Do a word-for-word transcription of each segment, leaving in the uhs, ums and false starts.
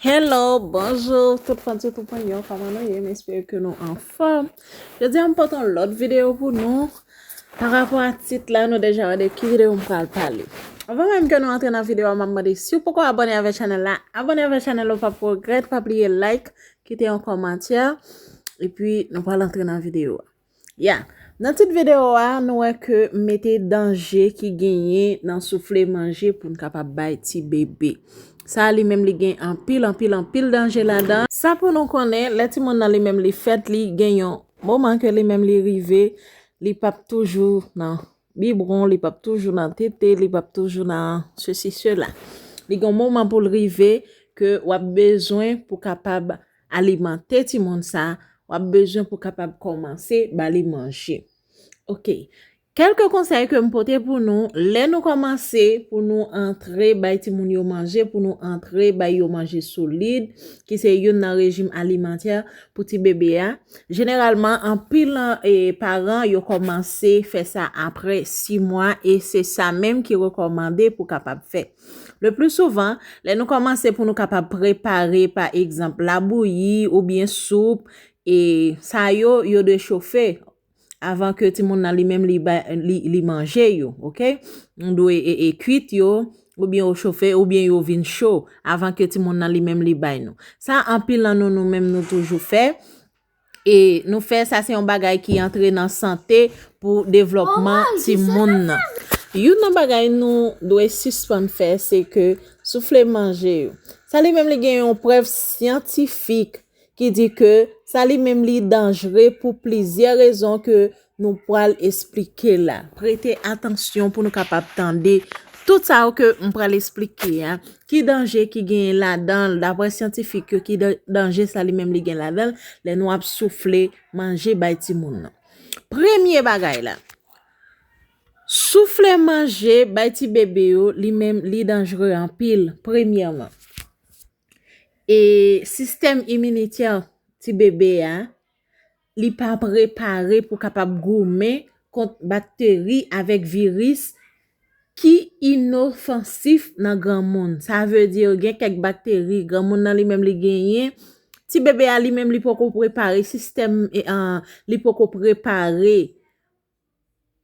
Hello, bonjou tout fan YouTube mwen yo, kòman nou ye? M espere ke nou anfòm. Jodi a m pote yon lòt videyo pou nou. Pa rapò a tit la, nou deja wè de ki videyo m pral pale. Anvan menm ke nou antre nan videyo a, m ap mande si w poko abòne avèk chanèl la, abòne avèk chanèl la, w p ap regrèt, pa bliye like, kite yon kòmantè, epi nou pral antre nan videyo a. Ya, nan tit videyo a, nou wè ke m mete danje ki genyen nan soufle manje pou n kapab bay ti bebe. Sa li menm li gen anpil, anpil, anpil danje ladan. Sa pou nou konnen, lè timoun nan li menm li fèt, li gen yon moman ke li menm li rive, li p ap toujou nan bibwon, li p ap toujou nan tete, li p ap toujou nan sesi, sela. Li gen yon moman pou l rive ke w ap bezwen pou kapab alimante timoun sa, w ap bezwen pou kapab kòmanse ba li manje. Ok. Kèlke konsèy ke m pote pou nou, lè nou kòmanse pou nou antre bay timoun yo manje, pou nou antre bay yo manje solid, ki se youn nan rejim alimantè pou ti bebe a. Jeneralman, anpil, e, paran yo kòmanse fè sa apre sis mwa, e se sa menm ki rekòmande pou kapab fè. Le pli souvan, lè nou kòmanse pou nou kapab prepare, pa egzanp, labouyi oubyen soup, e sa yo, yo dwe chofe avan ke timoun nan li menm li, bay, li, li manje yo, ok? Nou dwe, e, e, kwit yo, oubyen yo chofe, oubyen yo vin cho, avan ke timoun nan li menm li bay nou. Sa anpil nan nou, nou menm nou toujou fè. E nou fè sa, se yon bagay ki antre nan sante pou devlòpman timoun nan. Youn nan bagay nou dwe sispann fè, se ke soufle manje yo. Sa li menm li gen yon prèv syantifik ki di ke sa li menm li danjre pou plizyè rezon ke nou pral esplike la. Prete atansyon pou nou kapab tande tout sa yo ke m pral esplike a. Ki danje ki genyen ladan l, daprè syantifik yo, ki dan-, danje sa li menm li gen ladan l, lè nou ap soufle manje bay timoun nan. Premye bagay la, soufle manje bay ti bebe yo, li menm, li danjre anpil, premyèman. E sistèm iminitè ti bebe a, li pa prepare pou kapab goumen kont bakteri avèk viris ki inofansif nan granmoun. Sa vle di, gen kèk bakteri, granmoun nan li menm li genyen, ti bebe a li menm li poko prepare, sistèm, e, an, li poko prepare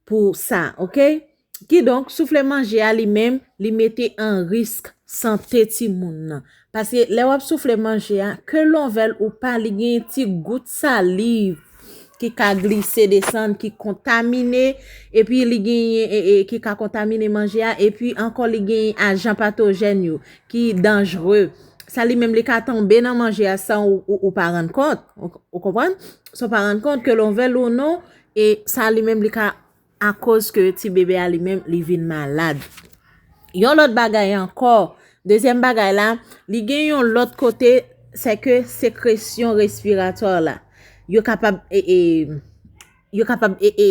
pou sa, ok? Kidonk, soufle manje a li menm, li mete an risk sante timoun nan. Paske lè w ap soufle manje a, ke lonvèl ou pa, li gen ti gout saliv ki ka glise desann, ki kontamine, epi li genyen, e, e, ki ka kontamine manje a, epi ankò li genyen ajan patojèn yo, ki danjre. Sa li menm li ka tonbe nan manje a san ou, ou, ou pa rann kont. Ou, ou konprann? San w pa rann kont ke lonvèl ou non, e sa li menm li ka akoz ke ti bebe a li menm li vin malad. Yon lòt bagay ankò, dezyèm bagay la, li gen yon lòt kote, se ke sekresyon respiratwa la. Yo kapab, e, e, yo kapab, e, e,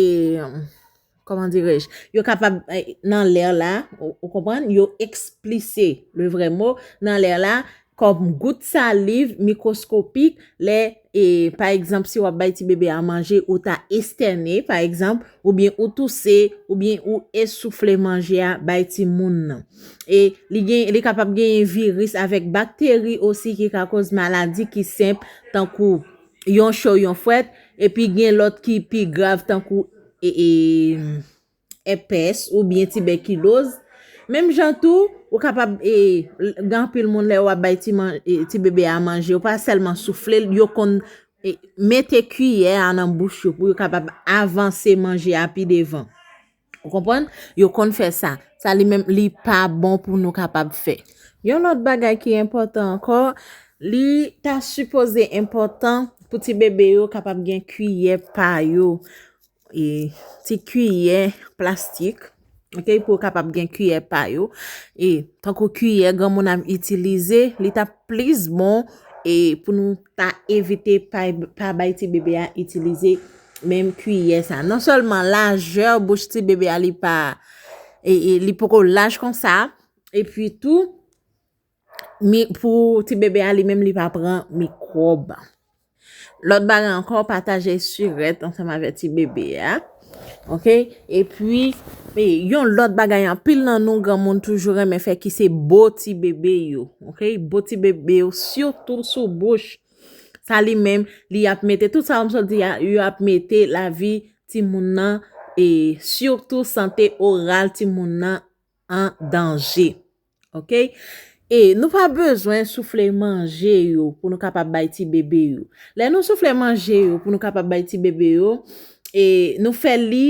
kòman dirais-je, yo kapab, e, nan lè la, ou, ou konprann, yo eksplise, le vrai mot, nan lè la, kòm gout saliv mikwoskopik, lè, e, pa egzanp, si w ap bay ti bebe a manje, ou ta estène, pa egzanp, oubyen ou touse, oubyen ou esoufle manje a bay timoun nan. E li gen, li kapab genyen viris avèk bakteri osi ki ka koz maladi ki senp, tankou yon cho, yon frèt, epi gen lòt ki pi grav, tankou, e, e, èpès oubyen tibèkiloz. Menm jan tou, ou kapab, e, l-, gen anpil moun lè w ap bay ti man-, e, ti bebe a manje, yo pa sèlman soufle l, yo konn, e, mete kiyè a nan bouch yo pou yo kapab avanse manje a pi devan. Ou konprann? Yo konn fè sa. Sa li menm, li pa bon pou nou kapab fè. Yon lòt bagay ki enpòtan ankò, li ta sipoze enpòtan pou ti bebe yo kapab gen kiyè pa yo. E, ti kiyè plastik, ok, pou yo kapab gen kiyè pa yo. E, tankou kiyè granmoun ap itilize, li t ap plis bon, e, pou nou ta evite pa, pa bay ti bebe a itilize menm kiyè sa. Non sèlman lajè bouch ti bebe a, li pa, e, e, li poko laj konsa, epi tou, mi-, pou ti bebe a li menm li pa pran mikwòb. Lòt bagay ankò, pataje sirèt ansanm avèk ti bebe a. Ok? Epi, e, yon lòt bagay anpil nan nou granmoun toujou renmen fè ki se bo ti bebe yo. Ok? Bo ti bebe yo, sitou sou bouch. Sa li menm, li ap mete, tout sa m sot di a, yo ap mete lavi timoun nan, e sitou sante oral timoun nan an danje. Ok? E nou pa bezwen soufle manje yo pou nou kapab bay ti bebe yo. Lè nou soufle manje yo pou nou kapab bay ti bebe yo, e nou fè li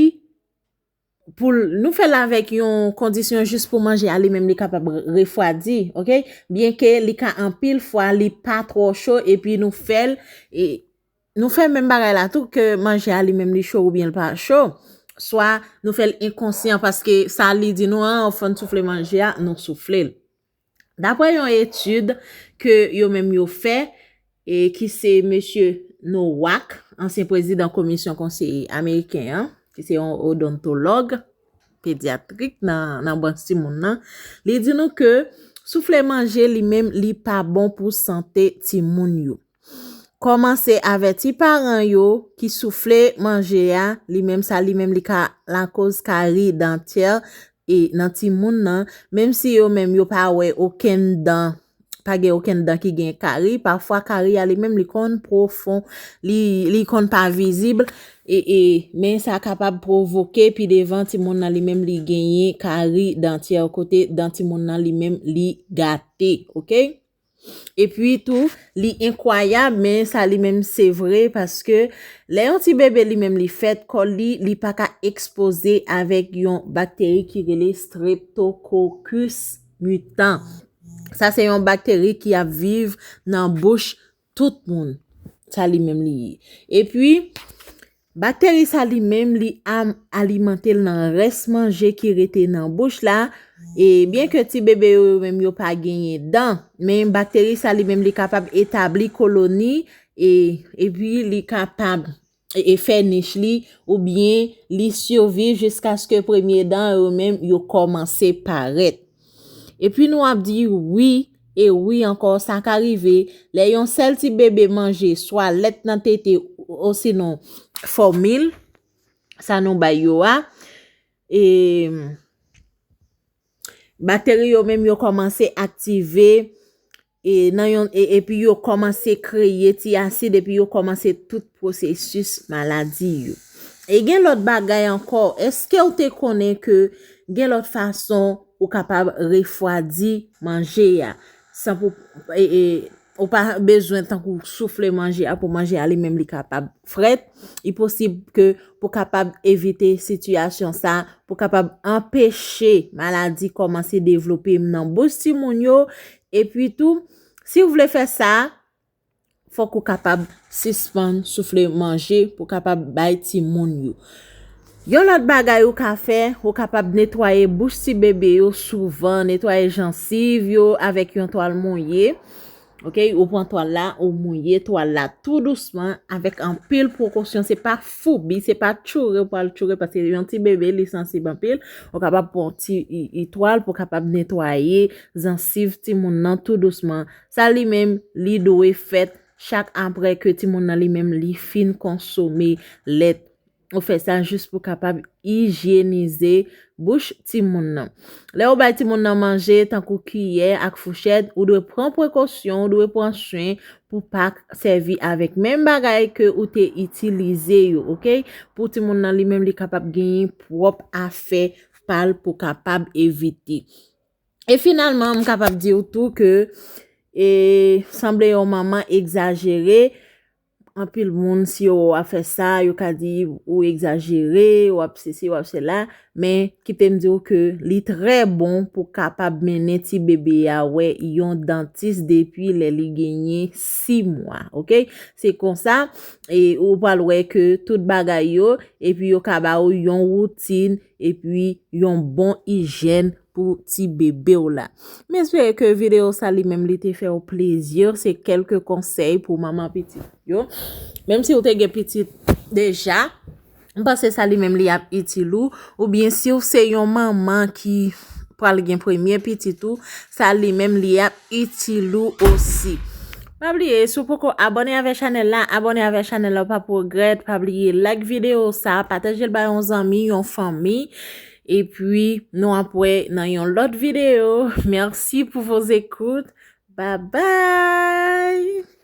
pou l- nou fè l avèk yon kondisyon jis pou manje a li menm li kapab refwadi, ok? Byenke li ka anpil fwa li pa twò cho epi nou fè l, e nou fè menm bagay la tou ke manje a li menm li cho oubyen l pa cho. Swa nou fè l enkonsyan paske sa li di nou an, fò n soufle manje a, nou soufle l. Daprè yon etid ke yo menm yo fè, e ki se mesye Nowak, ansyen prezidan Komisyon Konseye Ameriken an, ki se yon odontològ pedyatrik nan, nan branch timoun nan, li di nou ke soufle manje li menm li pa bon pou sante timoun yo. Kòmanse avèti paran yo ki soufle manje a, li menm sa li menm li ka lakoz kari dantyè e nan timoun nan, menm si yo menm yo pa wè okenn dan, pa gen okenn dan ki gen kari, pafwa kari a li menm li konn pwofon, li, li konn pa vizib, e, e, men sa kapab pwovoke pi devan timoun nan li menm li genyen kari dantyè kote dan timoun nan li menm li gate, ok? Epi tou, li enkwayab, men sa li menm se vre, paske lè yon ti bebe li menm li fèt, kò li, li pa ka ekspoze avèk yon bakteri ki rele Streptococcus mutans. Sa se yon bakteri ki ap viv nan bouch tout moun. Sa li menm li ye. Epi, bakteri sa li menm li am- alimante l nan rès manje ki rete nan bouch la. E byenke ti bebe yo, yo menm yo pa genyen dan, men bakteri sa li menm li kapab etabli koloni, e epi li kapab, e, e fè nich li, oubyen li siviv jiskaske premye dan yo menm yo kòmanse parèt. Epi nou ap di wi, e wi ankò, sa ka rive lè yon sèl ti bebe manje swa lèt nan tete osinon fòmil, sa nou bay yo a, e bakteri yo menm yo kòmanse aktive, e nan yon, e, epi yo kòmanse kreye ti asid, epi yo kòmanse tout pwosesis maladi yo. E gen lòt bagay ankò, èske w te konnen ke gen lòt fason ou kapab refwadi manje a, san pou, e, e, ou pa bezwen tankou soufle manje a pou manje a li menm li kapab frèt. Li posib ke pou kapab evite sitiyasyon sa, pou kapab anpeche maladi kòmanse devlope nan bouch timoun yo. Epi tou, si w vle fè sa, fòk ou kapab sispann soufle manje pou kapab bay timoun yo. Yon lòt bagay ou ka fè, ou kapab netwaye bouch ti bebe yo souvan, netwaye jansiv yo avèk yon twal mouye. Ok, ou pran twal la, ou mouye twal la tou dousman, avèk anpil prekosyon. Se pa foubi, se pa tchoure ou pral tchoure, paske yon ti bebe, li sansib anpil. Ou kapab pran ti, i, i twal pou kapab netwaye zansiv timoun nan tou dousman. Sa li menm, li dwe fèt chak apre ke timoun nan li menm, li fin konsome lèt. Ou fè sa jis pou kapab ijyenize bouch timoun nan. Lè ou bay timoun nan manje, tankou kiyè ak fouchèt, ou dwe pran prekosyon, ou dwe pran swen pou pa sèvi avèk menm bagay ke ou te itilize yo, ok? Pou timoun nan li menm, li kapab genyen pwòp afè pa l pou kapab evite. E finalman, m kapab di w tou ke, e, sanble yon manman egzajere. Anpil moun, si yo wè w ap fè sa, yo ka di ou egzajere, w ap sesi, w ap sela. Men, kite m di w ke li trè bon pou kapab mennen ti bebe a wè yon dantis depi lè li genyen sis mwa, ok? Se konsa, e, ou pral wè ke tout bagay yo, epi yo ka ba ou yon woutin, epi yon bon ijyèn pou ti bebe w la. M espere ke videyo sa li menm li te fè w plezi. Se kèlke konsèy pou manman pitit yo. Menm si w te gen pitit deja, m panse sa li menm li ap itil ou. Oubyen si w se yon manman ki pral gen premye pitit ou, sa li menm li ap itil ou osi. Pa bliye, si w poko abòne avè chanèl la, abòne avè chanèl la, w p ap regrèt. Pa bliye like videyo sa, pataje l bay yon zanmi, yon fanmi. Epi nou ap wè nan yon lòt videyo. Merci pour vos écoutes. Bye bye.